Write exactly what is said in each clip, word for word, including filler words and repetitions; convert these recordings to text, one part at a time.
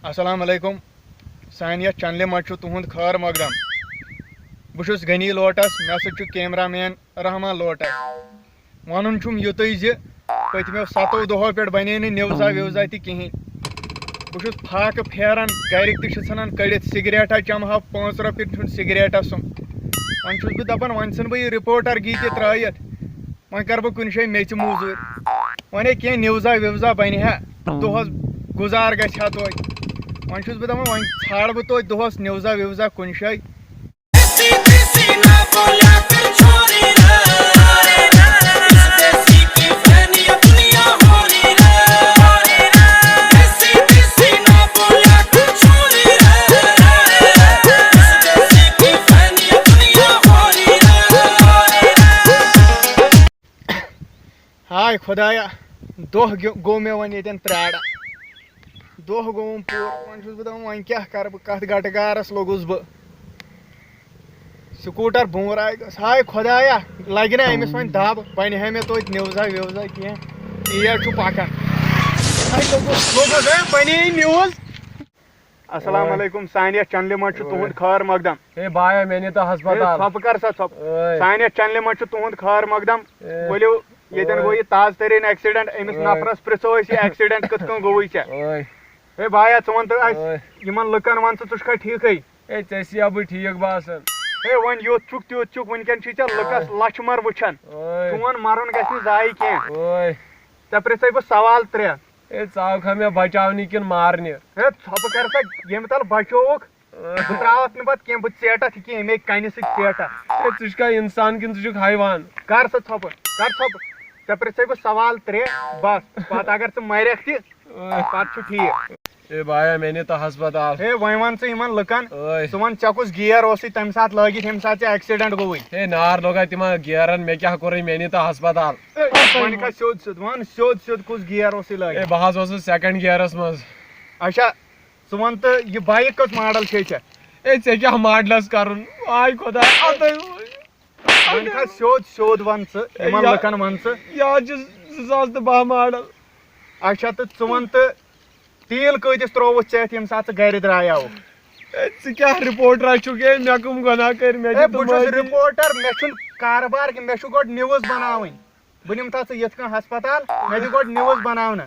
السلام علیکم۔ سانہِ یتھ چینلہِ منٛز چھُ تُہُنٛد خٲر مقدم۔ بہٕ چھُس غنی لوٹس، مےٚ سۭتۍ چھُ کیمرہ مین رحمان لوٹس۔ ونُن چھُم یُتُے زِ پٔتمیو ستو دۄہو پٮ۪ٹھ بنے نہٕ نِوزا وِوزا تہِ کِہینۍ۔ بہٕ چھُس فاقہٕ پھیران، گرِکۍ تہِ چھِ ژھٕنان کٔڑِتھ، سگریٹا چمہٕ ہا پانٛژھ رۄپیہِ چھُنہٕ سگریٹا سُم۔ وۄنۍ چھُس بہٕ دپان، وۄنۍ ژھٕنہٕ بہٕ یہِ رپورٹر گی تہِ ترٲیِتھ، وۄنۍ کرٕ بہٕ کُنہِ جایہِ میٚژِ موٚزوٗرۍ۔ وۄنۍ ہے کینٛہہ نِوزا وِوزا بنہِ ہا، دۄہس گُزار گژھِ ہا توتہِ۔ وۄنۍ چھُس بہٕ دپان، وۄنۍ ژھانڈٕ بہٕ توتہِ دۄہس نِوزا وِوزا کُنہِ جایہِ۔ ہاے خۄدایا، دۄہ گیو-، گوٚو مےٚ وۄنۍ ییٚتٮ۪ن پرٛاران۔ دۄہ گوٚوُم پوٗرٕ، وۄنۍ چھُس بہٕ دَپان، وۄنۍ کیٛاہ کَرٕ بہٕ، کَتھ گَٹہٕ گارَس لوٚگُس بہٕ؟ سکوٗٹر بونٛرایہِ گٔژھ۔ ہاے خۄدایا، لَگہِ نا أمِس وۄنۍ دَب، بَنہِ ہا مےٚ توتہِ نِوزا وِوزا کینٛہہ۔ تیز چھُ پَکان۔ ہاے لوٚگُس، لوٚگُس، ہے، بَنے نِوٕز۔ السلام علیکم، سانہِ یتھ چینلہِ منٛز چھُ تُہُنٛد خٲر مقدم۔ ہے بایا، مےٚ نی تو ہسپتال۔ ژھۄپہٕ کر سا ژھۄپہٕ۔ اوے۔ سانہِ یتھ چینلہِ منٛز چھُ تُہُنٛد خٲر مقدم۔ اے۔ ؤلِو، ییٚتٮ۪ن اوے۔ گوٚو یہِ تازٕ تریٖن ایکسیڈنٹ، أمِس اوے۔ نفرس پرژھو أسۍ، یہِ ایکسیڈنٹ کِتھ کٔنۍ گوٚوُے ژےٚ؟ اوے۔ ہے بایا، ژٕ وَن تہٕ اَسہِ، اوے۔ یِمن لُکن وَن ژٕ، ژٕ چھُکھا ٹھیٖکھٕے؟ ہے، ژےٚ چھِیا بہٕ ٹھیٖک باسان؟ ہے، وۄنۍ یوٚت چھُکھ تیوٗت چھُکھ، وٕنکٮ۪ن چھُے ژےٚ لُکس اوے۔ لچھ مر وٕچھان۔ اوے۔ چون مرُن گژھِ نہٕ ضایہِ کینٛہہ۔ اوے۔ ژےٚ پرژھے بہٕ سوال ترٛےٚ۔ ہے، ژٕ آوکھا مےٚ بچاونہِ کِنہٕ مارنہِ؟ ہے، ژھۄپہٕ کر سا، ییٚمہِ تل بچووُکھ، بہٕ ترٛاوَتھ نہٕ پتہٕ کینٛہہ، بہٕ ژیٹَتھ یہِ کینٛہہ، ییٚمے کنہِ سۭتۍ ژیٹَتھ۔ ہے، ژٕ چھُکھا انسان کِنہٕ ژٕ چھُکھ حیوان؟ کر سا ژھۄپہٕ، کر ژھۄپہٕ۔ ژےٚ پرژھے بہٕ سوال ترٛےٚ، بس، پتہٕ اگر ژٕ مرکھ تہِ، اوے۔ پتہٕ چھُ ٹھیٖک۔ ہے بایا، مےٚ نی تو ہسپتال۔ ہے، وۄنۍ وَن ژٕ یِمن لُکن، اوے۔ ژٕ وَن، ژےٚ کُس گیر اوسُے تَمہِ ساتہٕ لٲگِتھ، ییٚمہِ ساتہٕ ژےٚ ایکسیڈنٹ گوٚوُے؟ ہے، نار لوگا تِمن گیرن، مےٚ کیٛاہ کوٚرُے، مےٚ نی تو ہسپتال۔ ہے، وۄنۍ کھا سیوٚد سیوٚد، وَن سیوٚد سیوٚد، کُس گیر اوسُے لٲگِتھ؟ ہے، بہٕ حظ اوسُس سیکنڈ گیرس منٛز۔ اچھا، ژٕ وَن تہٕ، یہِ بایِک کۄس ماڈل چھے ژےٚ؟ ہے، ژےٚ کیٛاہ ماڈلس کرُن؟ آے خۄدایا، اَدٕ وۄنۍ کھا سیوٚد سیوٚد وَن ژٕ، یِمن یا-، لُکن وَن ژٕ۔ یہِ حظ چھِ زٕ ساس تہٕ باہ ماڈل۔ اچھا، تہٕ ژٕ وَن تہٕ، تیٖل کۭتِس ترٛووُتھ ژےٚ اَتھ، ییٚمہِ ساتہٕ ژٕ گرِ درٛایاوُکھ؟ ہے، ژٕ کیٛاہ رپورٹرا چھُکھ؟ ہے، مےٚ کٕم گۄناہ کٔرۍ؟ مےٚ ہے، دِ بہٕ چھُس تِمن۔ رپورٹر، مےٚ چھُنہٕ کاربار کینٛہہ، مےٚ چھُ گۄڈٕ نِوٕز بناوٕنۍ۔ بہٕ نِمہٕ تَتھ ژٕ یِتھ کٔنۍ ہسپتال، مےٚ دِ گۄڈٕ نِوٕز بناونہٕ۔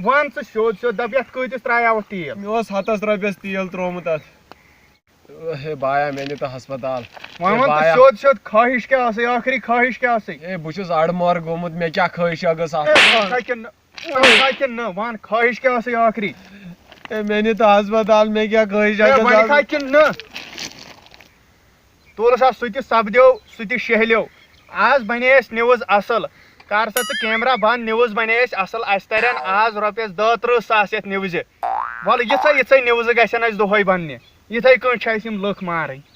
وَن ژٕ سیوٚد سیوٚد، دَپ، یَتھ کۭتِس ترٛایاوُتھ تیٖل؟ مےٚ اوس ہَتَس رۄپیَس تیٖل ترٛوومُت اَتھ۔ ہے بایا، مےٚ نی تو ہسپتال۔ وۄنۍ ہے وَن ژٕ بایا۔ سیوٚد سیوٚد، خٲہِش کیٛاہ ٲسٕے؟ ٲخری خٲہِش کیٛاہ ٲسٕے؟ ہے، بہٕ چھُس اَڑٕ مۄر گوٚمُت، مےٚ کیٛاہ خٲہِش اکھ گٔژھ آسٕنۍ؟ ہے، وَن سا کِنہٕ نہٕ، وَن سا کِنہٕ نہٕ، وَن خٲہِش کیٛاہ ٲسٕے ٲخری؟ ہے، مےٚ نی تو ہسپتال، مےٚ کیٛاہ خٲہِش ہے، اکھ گٔژھ وَن سا آسٕنۍ؟ کِنہٕ نہٕ؟ تُل سا، سُہ تہِ سپدیو، سُہ تہِ شیہلیو۔ آز بنے اَسہِ نِوٕز اَصٕل۔ کر سا ژٕ کیمرہ بنٛد، نِوٕز بنے اَسہِ اَصٕل۔ اَسہِ ترن آز رۄپیَس دَہ تٕرٛہ ساس یَتھ نِوزِ۔ وَلہٕ، یِژھے یِژھے نِوزٕ گژھن اَسہِ دۄہَے بننہِ۔ یِتھَے کٔنۍ چھِ اَسہِ یِم لُکھ مارٕنۍ۔